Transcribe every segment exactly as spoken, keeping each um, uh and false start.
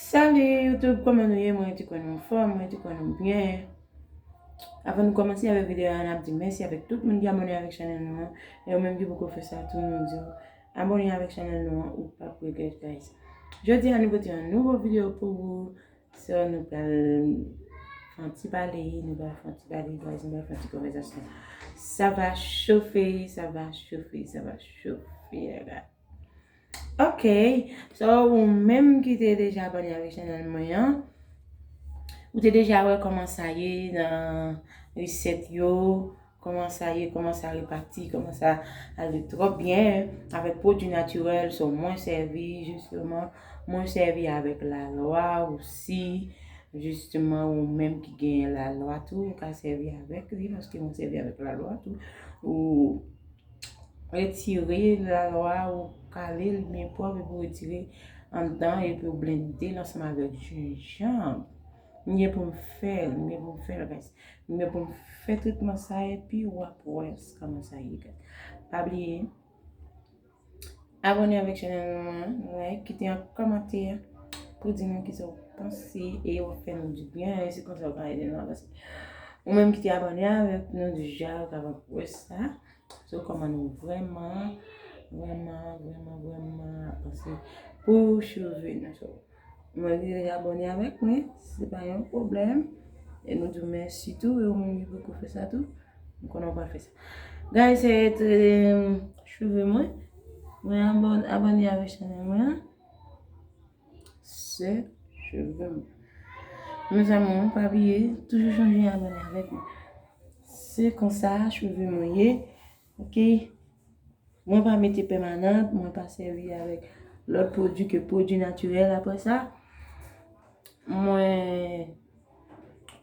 Salut YouTube, kòman nou ye? Mwen te kwè nou anfòm, mwen te kwè nou byen. Avan nou kòmanse avèk videyo a, n ap di mèsi avèk tout moun ki abòne avèk chanèl nou an. E ou menm ki poko fè sa tou, nou di w abòne avèk chanèl nou an, ou p ap regrèt, guys. Jodi a, nou pote yon nouvo videyo pou ou. So, nou pral fè yon ti pale, nou pral fè yon ti pale, guys, nou pral fè yon ti konvèsasyon. Sa va chofe, sa va chofe, sa va chofe, la. Ok, so ou menm ki te deja abòne avèk chanèl mwen an, ou te deja wè kòman sa ye nan resèt yo, kòman sa ye, kòman sa repati, kòman sa ale twò byen avèk pwodui natirèl. So mwen sèvi, jisteman, mwen sèvi avèk lalwa osi. Jisteman, ou menm ki genyen lalwa tou, ou ka sèvi avèk li, paske mwen sèvi avèk lalwa tou. Ou retire lalwa, ou kale l byen pwòp, epi ou retire anndan, epi ou blende l ansanm avèk jenjanm. M gen pou m fè l, m gen pou m fè l, guys. M gen pou m fè tretman sa, epi w ap wè kòman sa ye, guys. Pa bliye, abòne avèk chanèl nou an, like, kite yon kòmantè pou di nou kisa w panse, e w ap fè nou di byen, e se konsa w ka ede nou avanse. Ou menm ki te abòne avèk nou deja, ou ka wè sa. So, kòman nou vrèman, vrèman, vrèman, vrèman ap panse pou cheve nou. So, mwen ki te abòne avèk mwen, se pa yon pwoblèm. E nou di w mèsi tou, e ou menm ki poko fè sa tou, m konnen w pral fè sa. Guys, se, e, cheve mwen. Mwen abòn-, abòne avèk chanèl mwen an. Se cheve m. Mezanmi, pa bliye, toujou chonje abòne avèk mwen. Se konsa cheve mwen ye. Ok. Mwen pa mete pèmanan, mwen pa sèvi avèk lòt pwodui ke pwodui natirèl. Apre sa, mwen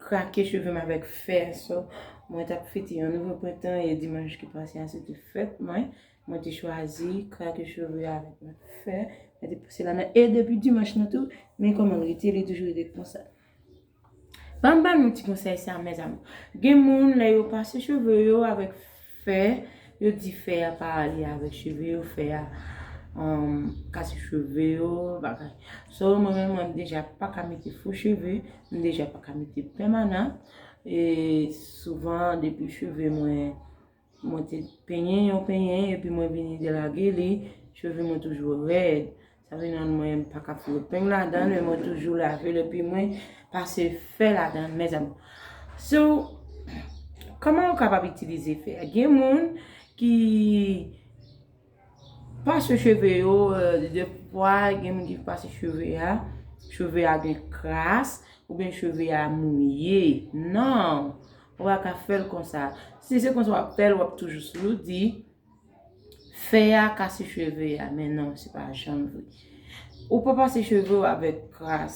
krake cheve m avèk fè. So, mwen t ap fete yon nouvo prentan e dimanch ki pase a, se te fèt mwen. Mwen te chwazi krake cheve avèk mwen fè. Mwen te pase ladan. E depi dimanch nan tou, men kòman l rete, li toujou rete konsa. Ban m ba nou ti konsèy sa, mezanmi. Gen moun, lè yo pase cheve yo avèk fè, yo di fè a pa ale avèk cheve yo, fè a, um, kase cheve yo, bagay. So, mwen menm, mwen deja pa ka mete fo cheve, m deja pa ka mete pèmanan. E souvan, depi cheve mwen, mwen te penyen yon penyen, epi mwen vini delage li, cheve mwen toujou rèd. Sa vle di mwen pa ka foure peng ladan l, men mwen toujou lave l, epi mwen pase fè ladan l, mezanmi. So, kòman ou kapab itilize fè a? Gen moun ki pase cheve yo, e, de fwa, gen moun ki pase cheve a, cheve a gen kras, oubyen cheve a mouye. Non, ou pa ka fè l konsa. Si se konsa w ap fè l, w ap toujou sou li, fè a kase cheve a, men non, se pa janm vre. Ou pa pase cheve w avèk kras.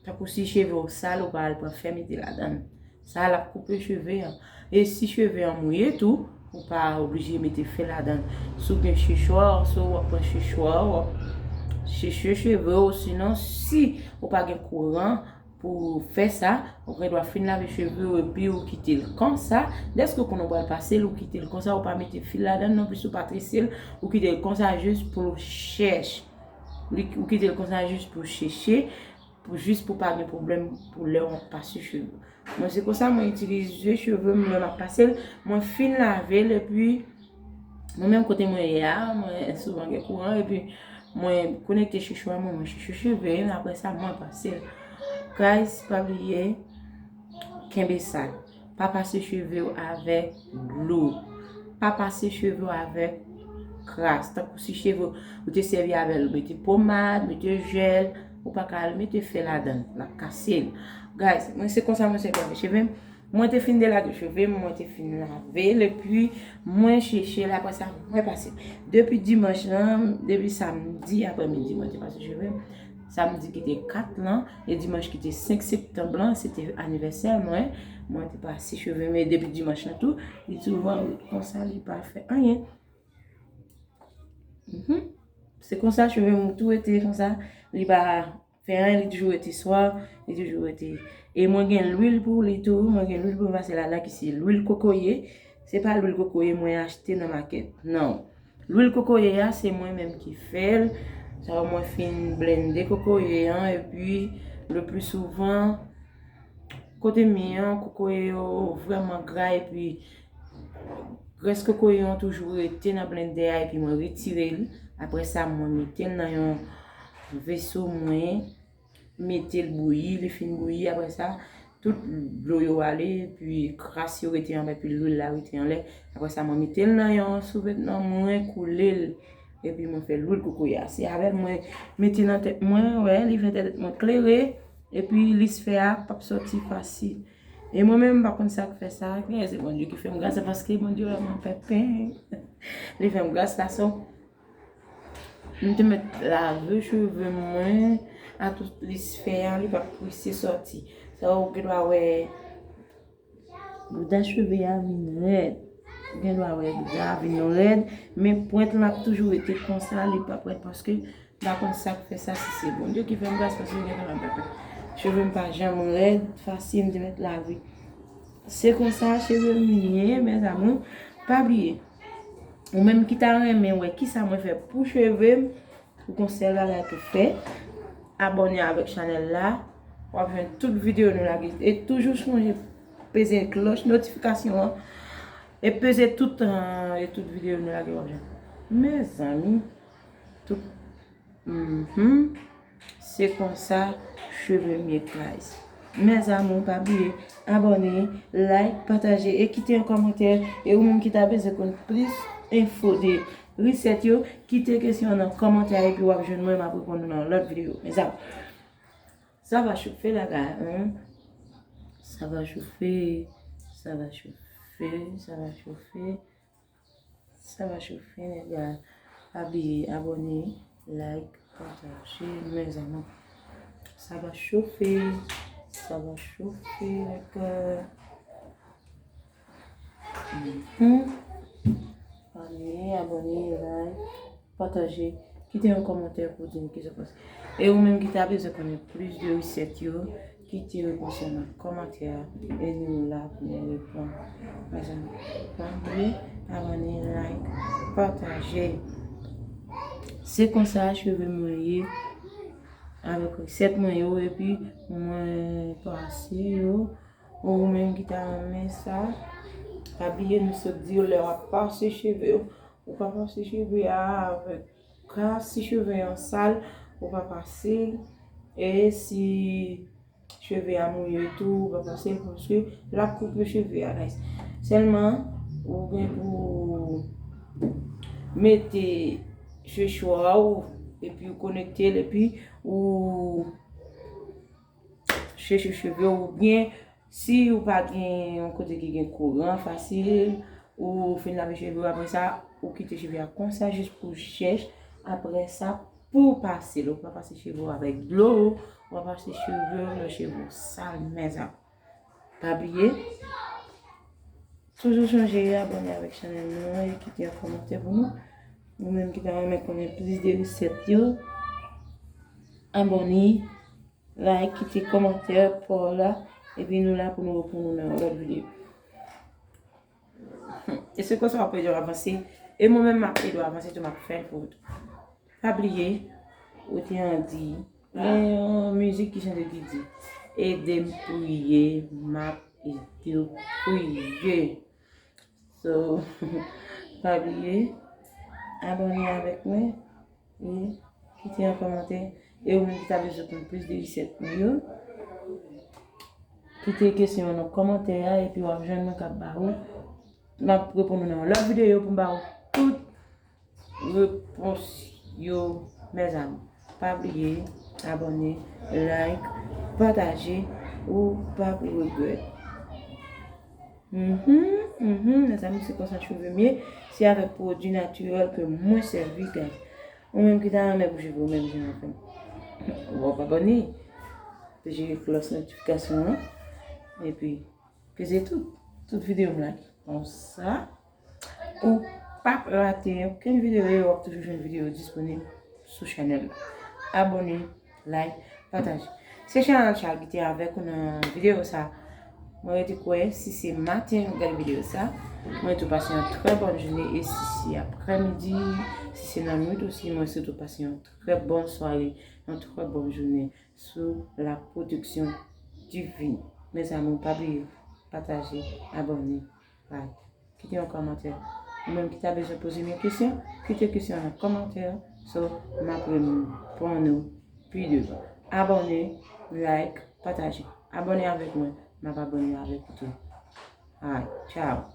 Tankou si cheve w sal, ou pa al pran fè mete ladan l. Sa l ap koupe cheve an. E si cheve an mouye tou, ou pa oblije mete fè ladan l. Si w gen chechwa, si w ap pran chechwa, w ap cheche cheve w, sinon si ou pa gen kouran pou fè sa, ou gen dwa fin lave cheve w epi ou kite l konsa. Dèske ou konnen w pral pase l, ou kite l konsa, ou pa mete fil ladan l non plis, ou pa trese l, ou kite l konsa jis pou l chèch. Li, ou kite l konsa jis pou cheche, pou, jis pou pa gen pwoblèm pou lè w ap pase cheve. Mwen, se konsa mwen itilize cheve m lè m ap pase l. Mwen fin lave l, epi mwen menm kote mwen ye a, mwen souvan gen kouran, epi mwen konekte chechwa mwen, mwen cheche cheve m, apre sa, mwen pase l. Guys, pa bliye, kenbe sa. Pa pase cheve w avèk dlo. Pa pase cheve w avèk kras. Tankou si cheve w, ou te sèvi avè l, ou mete pomad, mete jèl, ou pa ka al mete fè ladan l, l ap kase l. Guys, mwen se konsa mwen sèvi avèk cheve m. Mwen te fin delage cheve m, mwen te fin lave l, epi mwen cheche l, apre sa, mwen pase. Depi dimanch lan, depi samdi aprèmidi, mwen te pase cheve m. Samdi ki te kat lan, e dimanch ki te senk septanm lan, se te anivèsè mwen. Mwen te pase cheve m, e depi dimanch lan tou, li souvan ret konsa, li pa fè anyen. Mhm. Se konsa, cheve m tou rete konsa, li pa fè anyen, li toujou rete swa, li toujou rete. E mwen gen lwil pou li tou, mwen gen lwil pou m pase ladan ki se lwil kokoye. Se pa lwil kokoye mwen achte nan makèt, non. Lwil kokoye a, se mwen menm ki fè l. Sa yo mwen fin blende kokoye an, epi le pli souvan, kote m ye an, kokoye yo vrèman gra, epi grès kokoye an toujou rete nan blendè a, epi mwen retire l. Apre sa, mwen mete l nan yon veso mwen, mete l bouyi, li fin bouyi, apre sa, tout dlo yo ale, epi kras yo rete anba, epi lwil la rete anlè. Apre sa, mwen mete l nan yon souvètman, mwen koule l, epi mwen fè lwil kokoye a. Se avè l mwen mete nan tèt mwen, wè, li fè tèt mwen klere, epi lis fè a p ap sòti fasil. E mwen menm, m pa konn sa k fè sa, genlè se Bondye ki fè m gras, paske Bondye wè mwen pèpè. Li fè m gras, sa son. M te mèt lave cheve mwen, a tout lis fè a, li pa prese sòti. Sa ou gen dwa wè bouda cheve a vin rèd. Ou gen dwa wè bouda a vin rèd, men pwent lan ap toujou rete konsa, li pa prèt paske m pa konn sa k fè sa, si se Bondye ki fè m gras, paske gentan m ap pèpè. Cheve m pa janm rèd, fasil, m te mèt lave. Se konsa cheve m ye, mes amours. Pa bliye, ou menm ki ta renmen wè kisa mwen fè pou cheve m, ou gon sèl bagay pou fè, abòne avèk chanèl la, w ap jwenn tout videyo nou lage. E toujou sonje peze klòch notifikasyon an, e peze tout, e tout videyo nou lage, w ap jwenn. Mezanmi, tout, mhm. Se konsa cheve m ye, guys. Mes amours, pa bliye abòne, like, pataje e kite yon kòmantè. E ou menm ki ta bezwen konn plis enfo de resèt yo, kite kesyon nan kòmantè a epi w ap jwenn mwen, m ap reponn ou nan yon lòt videyo. Mes amours, ça va chauffer là-bas, hein? Ça va chauffer, ça va chauffer, ça va chauffer. Sa va chofe, nèg la. Pa bliye abòne, like, pataje, mes amours. Sa va chofe, sa va chofe, nèg la. Mhm. Pa bliye abòne, like, pataje, kite yon kòmantè pou di m kisa w panse. E ou menm ki ta bezwen konnen plis de resèt yo, kite repons yo nan kòmantè a, e nou la pou nou reponn. Mezanmi, pa bliye abòne, like, pataje. Se konsa cheve mwen ye avèk resèt mwen yo, epi mwen pase yo. Ou menm ki ta renmen sa, pa bliye nou sot di yo lè w ap pase cheve w, ou pa pase cheve a avèk kras. Si cheve an sal, ou pa pase l. E si cheve a mouye tou, ou pa pase l, paske l ap koupe cheve a, guys. Sèlman, ou gen pou mete chechwa w, epi ou konekte l, epi ou cheche cheve w, oubyen si ou pa gen yon kote ki gen kouran fasil, ou fin lave cheve w, apre sa, ou kite cheve a konsa jis pou chèch, apre sa, pou pase l, ou pa pase cheve w avèk dlo, ou pa pase cheve w, lè cheve w sal, mes amours. Pa bliye, toujou sonje abòne avèk chanèl nou an e kite yon kòmantè pou nou. Ou menm ki ta renmen konnen plis de resèt yo, abòne, like, kite kòmantè pa w la, epi nou la pou nou reponn ou nan yon lòt videyo. E se konsa w ap ede w avanse, e mwen menm m ap ede w avanse tou, m ap fè l pou ou tou. Pa bliye, ou te an di, gen yon mizik ki chante ki di, ede m priye, m ap ede w priye. So, pa bliye, abòne avèk mwen e kite yon kòmantè. E ou menm ki ta bezwen konn plis de resèt mwen yo, kite kesyon an nan kòmantè a, epi w ap jwenn mwen k ap ba ou. M ap reponn ou nan yon lòt videyo pou m ba ou tout repons yo, mes amours. Pa bliye abòne, like, pataje, ou p ap regrèt. Mhm, mhm, mezanmi, se konsa cheve m ye. Se avèk pwodui natirèl ke mwen sèvi, guys. Ou menm ki ta renmen pou cheve w menm jan avè m, w ap abòne. Peze klòch notifikasyon an. Epi, peze tout, tout videyo m lage. Konsa, ou p ap rate okenn videyo e w ap toujou jwenn videyo disponib sou chanèl la. Abòne, like, pataje. Se Charles Charles ki te avèk ou nan videyo sa. Mwen rete kwè, si se maten ou gade videyo sa, mwen rete w pase yon trè bòn jounen, e si se aprèmidi, si se nan nwit osi, mwen rete w pase yon trè bòn sware, yon trè bòn jounen sou la pwoteksyon divin. Mezanmi, pa bliye pataje, abòne, like. Kite yon kòmantè. Ou menm ki ta bezwen poze m yon kesyon, kite kesyon nan kòmantè. So, m ap reponn ou pi devan. Abòne, like, pataje. Abòne avèk mwen, m ap abòne avèk ou tou. Alright, ciao.